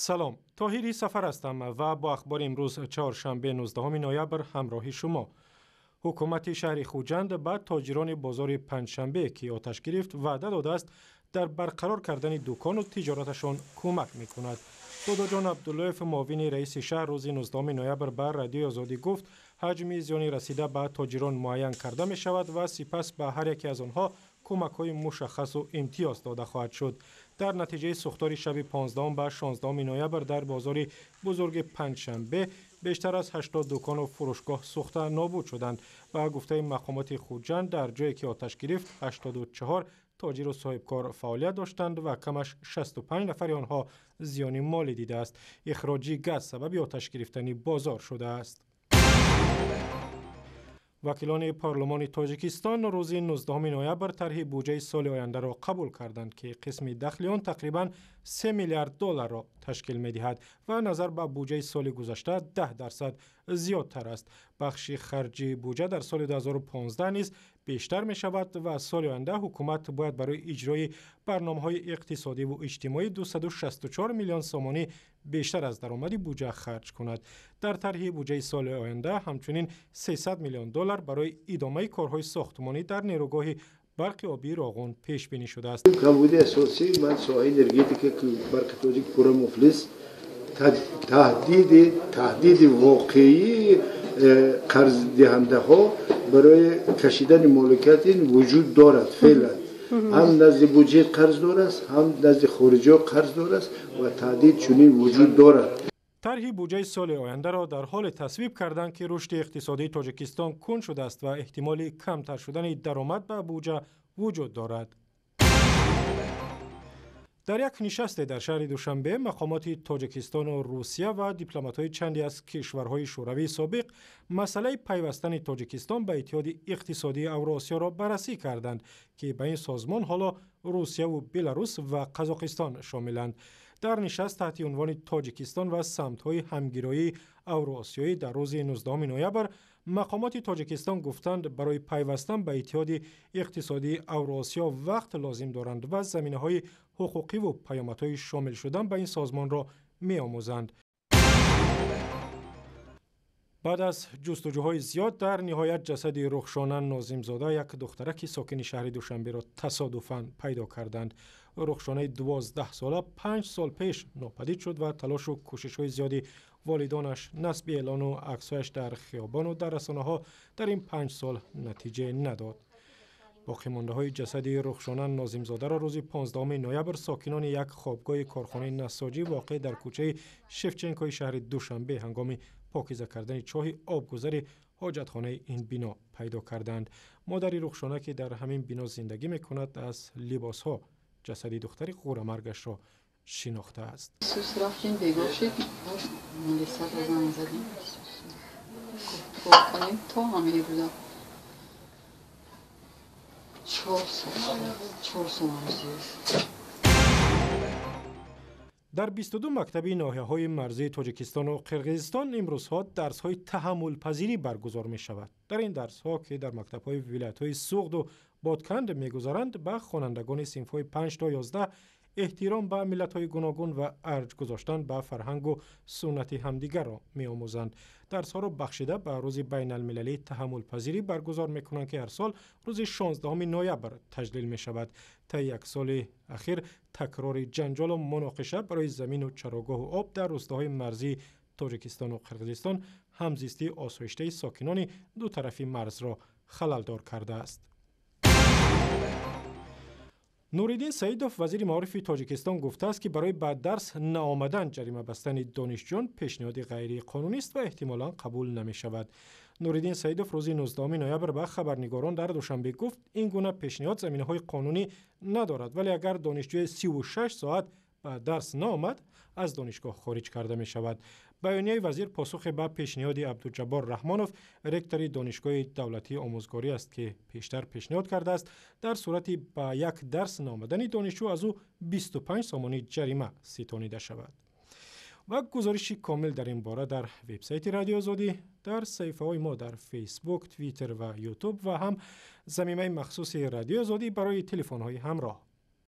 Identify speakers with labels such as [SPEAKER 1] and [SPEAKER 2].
[SPEAKER 1] Салом, Тоҳири Сафар ҳастам ва бо ахбори имрӯз, чоршанбе, 19 ноябр, ҳамроҳи шумо. Ҳукумати шаҳри Хуҷанд ба тоҷирони бозори Панҷшанбе, ки оташ гирифт, ваъда додааст, дар барқарор кардани дукону тиҷораташон кӯмак мекунад. Додоҷон Абдуллоев, муовини раиси шаҳр, рӯзи 19 ноябр ба Радиои Озодӣ гуфт, ҳаҷми зиёни расида ба тоҷирон муайян карда мешавад ва сипас ба ҳар яке аз онҳо кӯмакҳои мушаххасу имтиёз дода хоҳад шуд. Дар натиҷаи сӯхтори шаби 15 ба 16 ноябр дар бозори бузурги Панҷшанбе бештар аз 80 дукону фурӯшгоҳ сӯхта нобуд шуданд. Ба гуфтаи мақомоти Хуҷанд, дар ҷое ки оташ гирифт, 84 тоҷиру соҳибкор фаъолият доштанд ва камаш 65 нафари онҳо зиёни молӣ дидааст. Ихроҷи газ сабаби оташ гирифтани бозор шудааст. Вакилони парлумони Тоҷикистон рӯзи 19 ноябр тарҳи буҷаи соли ояндаро қабул карданд, ки қисми дахли он тақрибан 3 миллиард долларро ташкил медиҳад ва назар ба буҷаи соли гузашта 10% зиёдтар аст. Бахши харҷи буҷа дар соли 2015 низ бештар мешавад ва соли оянда ҳукумат бояд барои иҷрои барномаҳои иқтисодиву иҷтимоӣ 264 миллион сомонӣ бештар аз даромади буҷа харҷ кунад. Дар тарҳи буҷаи соли оянда ҳамчунин 300 миллион доллар барои идомаи корҳои сохтмонӣ дар нерӯгоҳи барқи обии Роғун пешбинӣ шудааст.
[SPEAKER 2] Камбуди асосӣ ман соҳаи энергетика, ки Барқи Тоҷик пурра муфлис, таҳдиди воқеии қарздиҳандаҳо барои кашидани моликият ин вуҷуд дорад. Феълан ҳам назди буҷет қарздор аст, ҳам назди хориҷиҳо қарздор аст ва таҳдид чунин вуҷуд дорад.
[SPEAKER 1] Тарҳи буҷаи соли ояндаро дар ҳоле тасвиб карданд, ки рушди иқтисодии Тоҷикистон кунд шудааст ва эҳтимоли камтар шудани даромад ба буҷа вуҷуд дорад. Дар як нишасте дар шаҳри Душанбе мақомоти Тоҷикистону Русия ва дипломатҳои чанде аз кишварҳои шӯравии собиқ масъалаи пайвастани Тоҷикистон ба Иттиҳоди Иқтисодии Авроосиёро баррасӣ карданд, ки ба ин созмон ҳоло Русияву Беларус ва Қазоқистон шомиланд. Дар нишаст таҳти унвони «Тоҷикистон ва самтҳои ҳамгироии авроосиёӣ» дар рӯзи 19 ноябр мақомоти Тоҷикистон гуфтанд, барои пайвастан ба Иттиҳоди Иқтисодии Авроосиё вақт лозим доранд ва заминаҳои ҳуқуқиву паёмадҳои шомил шудан ба ин созмонро меомӯзанд. Баъд аз ҷустуҷӯҳои зиёд дар ниҳоят ҷасади Рухшона Нозимзода, як духтараки сокини шаҳри Душанберо тасодуфан пайдо карданд. Рухшонаи 12сола 5 сол пеш нопадид шуд ва талошу кӯшишҳои зиёди волидонаш, насби эълону аксҳояш дар хиёбону дар расонаҳо дар ин 5 сол натиҷа надод. Боқимондаҳои ҷасади Рухшона Нозимзодаро рӯзи 15 ноябр сокинони як хобгоҳи корхонаи насоҷӣ, воқеъ дар кӯчаи Шевченкои шаҳри Душанбе, ҳангоми покиза кардани чоҳи обгузари ҳоҷатхонаи ин бино пайдо карданд. Модари Рухшона, ки дар ҳамин бино зиндагӣ мекунад, аз либосҳо ҷасади духтари ғӯрамаргашро шинохтааст.
[SPEAKER 3] Рафтем, бегоҳ шид, милисада занг задем то ҳамин рӯза 4 сол, 4 сол зиёд.
[SPEAKER 1] Дар 22 мактаби ноҳияҳои марзии Тоҷикистону Қирғизистон имрӯзҳо дарсҳои таҳаммулпазирӣ баргузор мешавад. Дар ин дарсҳо, ки дар мактабҳои вилоятҳои Суғду Бодканд мегузаранд, ба хонандагони синфҳои 5 то 11 эҳтиром ба миллатҳои гуногун ва арҷ гузоштан ба фарҳангу суннати ҳамдигарро меомӯзанд. Дарсҳоро бахшида ба Рӯзи байналмилалии таҳаммулпазирӣ баргузор мекунанд, ки ҳар сол рӯзи 16 ноябр таҷлил мешавад. Таи як соли ахир такрори ҷанҷолу муноқиша барои замину чарогоҳу об дар рӯстаҳои марзии Тоҷикистону Қирғизистон ҳамзистии осоиштаи сокинони ду тарафи марзро халалдор кардааст. Нуриддин Саидов, вазири маорифи Тоҷикистон, гуфтааст, ки барои ба дарс наомадан ҷарима бастани донишҷӯён пешниҳоди ғайриқонунист ва эҳтимолан қабул намешавад. Нуриддин Саидов рӯзи 19 ноябр ба хабарнигорон дар Душанбе гуфт, ин гуна пешниҳод заминаҳои қонунӣ надорад, вале агар донишҷӯе 36 соат ба дарс наомад, аз донишгоҳ хориҷ карда мешавад. Баёнияи вазир посухе ба пешниҳоди Абдуҷаббор Раҳмонов, ректори Донишгоҳи давлатии омӯзгорӣ аст, ки пештар пешниҳод кардааст, дар сурати ба як дарс наомадани донишҷӯ аз ӯ 25 сомонӣ ҷарима ситонида шавад. Ва гузориши комил дар ин бора дар вебсайти Радиои Озодӣ, дар саҳифаҳои мо дар Фейсбук, Твиттер ва Ютуб ва ҳам замимаи махсуси Радиои Озодӣ барои телефонҳои ҳамроҳ.